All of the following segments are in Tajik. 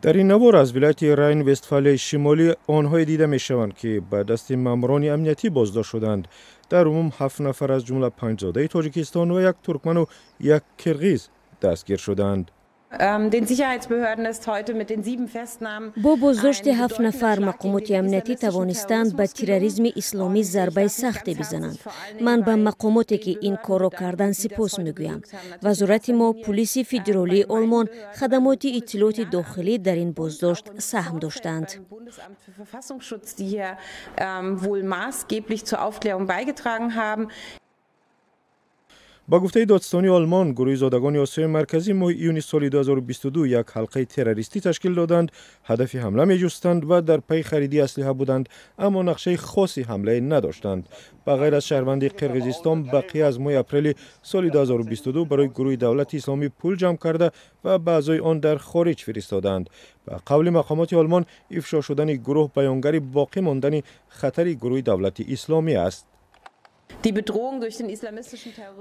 Дар ин навор аз вилояти Райн Вестфалияи Шимолӣ онҳое дида мешаванд, ки ба дасти маъмурони амниятӣ боздошт шуданд. Дар умум ҳафт нафар, аз ҷумла панҷ зодаи Тоҷикистон ва як туркману як кирғиз дастгир шуданд. Бо боздошти ҳафт нафар мақомоти амниятӣ тавонистанд ба терроризми исломӣ зарбаи сахте бизананд. Ман ба мақомоте, ки ин корро карданд, сипос мегӯям. Вазорати мо, Пулиси Федералии Олмон, хадамоти иттилооти дохилӣ дар ин боздошт саҳм доштанд. Ба гуфтаи додситонии Олмон, гурӯҳи зодагони Осиёи Марказӣ моҳи июни соли 2022 як ҳалқаи террористӣ ташкил доданд, ҳадафи ҳамла меҷустанд ва дар пайи хариди аслиҳа буданд, аммо нақшаи хоси ҳамлае надоштанд. Ба ғайр аз шаҳрванди Қирғизистон, бақия аз моҳи апрели соли 2022 барои гурӯҳи Давлати Исломӣ пул ҷамъ карда ва ба аъзои он дар хориҷ фиристоданд. Ба қавли мақомоти Олмон, ифшо шудани гурӯҳ баёнгари боқӣ мондани хатари гурӯҳи Давлати Исломӣ аст.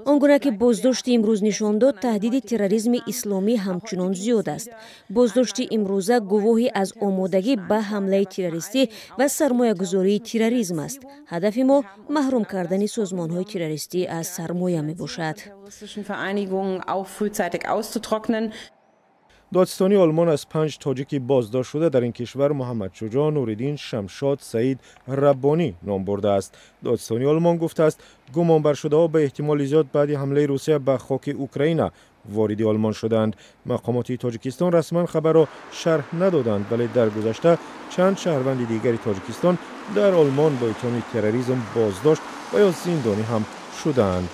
Он гуна ки боздошти имрӯз нишон дод, таҳдиди терроризми исломӣ ҳамчунон зиёд аст. Боздошти имрӯза гувоҳӣ аз омодагӣ ба ҳамлаи террористӣ ва сармоягузории терроризм аст. Ҳадафи мо маҳрум кардани созмонҳои террористӣ аз сармоя мебошад. Додситонии Олмон аз панҷ тоҷики боздоштшуда дар ин кишвар Муҳаммадшуҷоъ, Нуриддин, Шамшод, Саид Раббонӣ ном бурдааст. Додситонии Олмон гуфтааст, гумонбаршудаҳо ба эҳтимоли зиёд баъди ҳамлаи Русия ба хоки Украина вориди Олмон шуданд. Мақомоти Тоҷикистон расман хабарро шарҳ надоданд, вале дар гузашта чанд шаҳрванди дигари Тоҷикистон дар Олмон бо иттиҳоми терроризм боздошт ва ё зиндонӣ ҳам шудаанд.